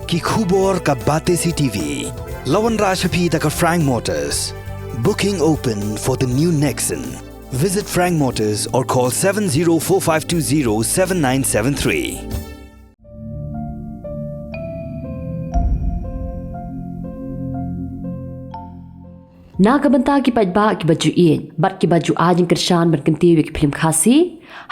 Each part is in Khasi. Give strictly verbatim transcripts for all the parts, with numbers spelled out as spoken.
Ki khubor ka Batesi T V. La wanrah sha phi da ka Frank Motors. Booking open for the new Nexon. Visit Frank Motors or call seven zero four five two zero seven nine seven three. Na ka bynta ki paidbah kiba ju ïeit bad kiba ju ai jingkyrshan ban kyntiew ïa ki phlim Khasi,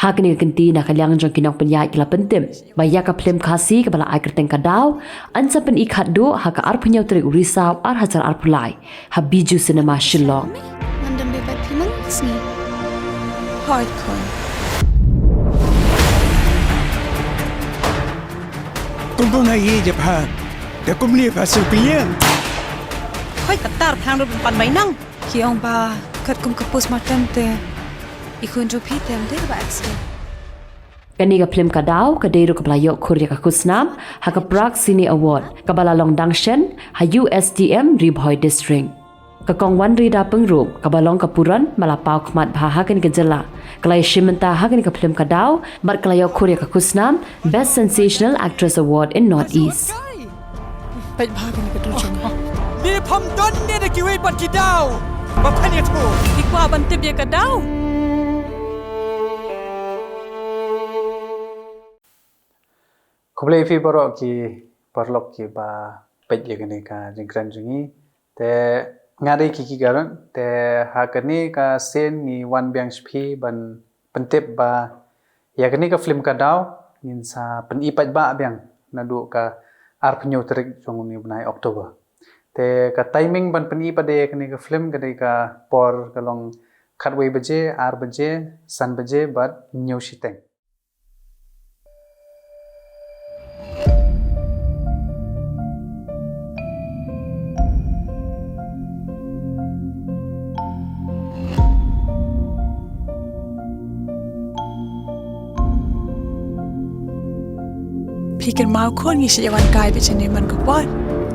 ha kane ka kynti na ka liang jong ki nongpynïaid ki la pyntip ba ïa ka phlim Khasi kaba la ai kyrteng Ka Daw, yn sa pyni khatduh ha ka arphew hynñiew tarik u Risaw ar hajar arphew lai ha Bijou Cinema Shillong. Ngan dam bad phi man sngi. Hoi khun. Kumba nga ïeit ïa pha, da kumne pha sngewpynïeng. Hoi katta, tang ruh ban pan bai nang. Ki ong ba katkum ka postmortem te i khun jong phi te ym dei ba accident. Kane ka phlim Ka Daw ka dei ruh kaba la ïoh khur ïa ka khusnam ha ka Prague Cine Award kaba la long dang shen ha U S D M Ri Bhoi District. Ka Kong Wanrida Pyngrope kaba long ka puron ba la paw khmat bha ha kane ka jylla, ka la ïashim bynta ha kane ka phlim Ka Daw bad ka la ïoh khur ïa ka khusnam Best Sensational Actress Award in North East. Peit bha kane ka dur jong nga. Ni pham don ne da kiwei pat ki daw. Ba phan ïa thu. Ki kwah ban tip ïa ka daw. Khublei phi baroh ki paralok kiba peit ïa kane ka jingkren jong ngi. Te nga dei Kiki Garon, te ha kane ka sien ngi wan biang sha phi ban pyntip ba ïa kane ka phlim Ka Daw ngin sa pyni paidbah biang naduh ka arphew hynñiew tarik jong une u bnai October. Te ka timing ban pyni pat ïa kane ka phlim ka dei ka por ka long khatwei baje, ar baje, san baje bad hynñiew shiteng. Phi kynmaw khun ngi shait ïa wan kai bad shane man ka por.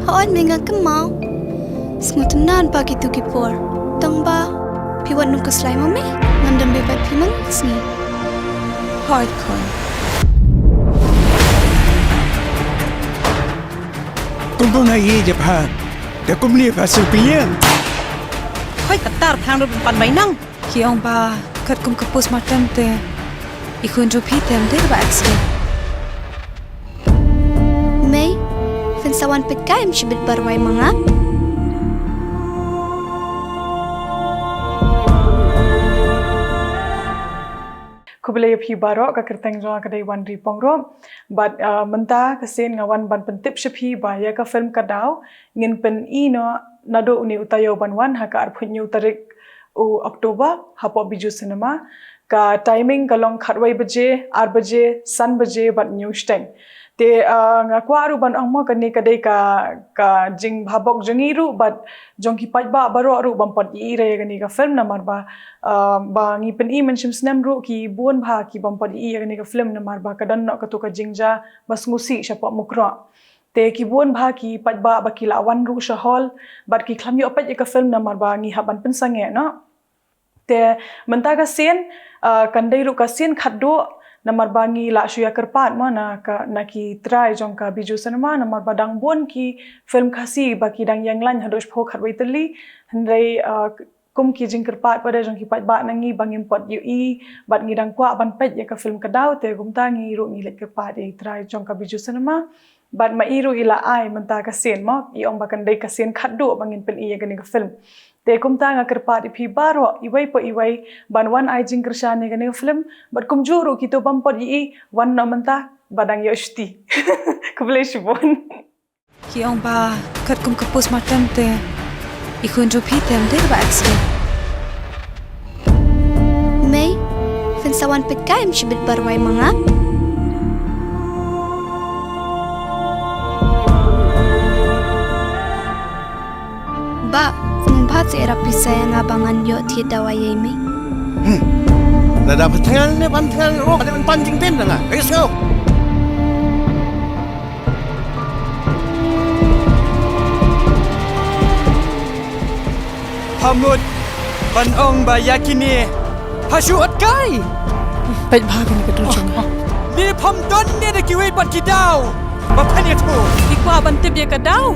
Hooid me, nga kynmaw. Sngewtynnat ba kito ki por. Tang ba phi wat nang khuslai ma me. Ngan dam bad phi man sngi. Hooid khun. Kumba nga ïeit ïa pha, da kumne pha sngewpynïeng. Hooid katta, tang ruh ban pan bai nang. Ki ong ba katkum ka postmortem te i khun jong phi te ym dei ba accident. Mei, phin sa wan peit kai ym shibit barwai ma nga. Khublei ïa phi baroh, ka kyrteng jong nga ka dei Wanri Pyngrope. Bad, ah, mynta ka sien nga wan ban pyntip sha phi ba ïa ka phlim Ka Daw ngin pyni noh naduh une u taïew ban wan ha ka arphew hynñiew tarik u October hapoh Bijou Cinema. Ka timing ka long khatwei baje, ar baje, san baje bad hynñiew shiteng. Te, ah, nga kwah ruh ban ong mo kane ka dei ka, ka jingbhabok jong ngi ruh bad jong ki paidbah baroh ruh bym pat ïohi ïa kane ka phlim namar ba, ah, ba ngi pyni mynshem snem ruh ki bun bha ki bym pat ïohi ïa kane ka phlim namar ba ka don noh kato ka jingjia ba sngewsih shapoh Mukroh. Te ki bun bha ki paidbah ba ki la wan ruh sha hall bad ki khlem ïoh peit ïa ka phlim namar ba ngi hap ban pynsangeh noh. Te mynta ka sien, ah, kan dei ruh ka sien khatduh namar ba ngi la shu ïa kyrpad mo na ka, na ki trai jong ka Bijou Cinema namar ba dang bun ki phlim Khasi ba ki dang ïeng lain haduh shiphew khatwei tylli. Hynrei, ah, kum ki jingkyrpad pat de jong ki paidbah na ngi ba ngim pat ïohi bad ngi dang kwah ban peit ïa ka phlim Ka Daw, te kumta ngi ruh ngi leit kyrpad ïa i trai jong ka Bijou Cinema. Bad ma i ruh i la ai mynta ka sien mo, i ong ba kan dei ka sien khatduh ba ngin pyni ïa kane ka phlim. Te kumta nga kyrpad ïa phi baroh iwei pa iwei ban wan ai jingkyrshan ïa kane ka phlim bad kumjuh ruh kito bym pat ïohi wan noh mynta ba dang ïoh shuti. Khublei shibun. Ki ong ba katkum ka postmortem te i khun jong phi te ym dei ba accident. Mei, phin sa wan peit kai ym shibit barwai ma nga. Bah, phin bha te era pisa ïa nga ba ngan ïoh thied dawai ïa i mei. Hmm. Lada pha thngan ne phan thngan ruh, ka dei ban pan jingtim na nga. Ai sngew. Pha mut ban ong ba ïa kine pha shu ot kai. Peit bha kane ka dur jong nga. Ni pham don ne da kiwei pat ki daw ba phan ïathuh. Ki kwah ban tip ïa ka daw.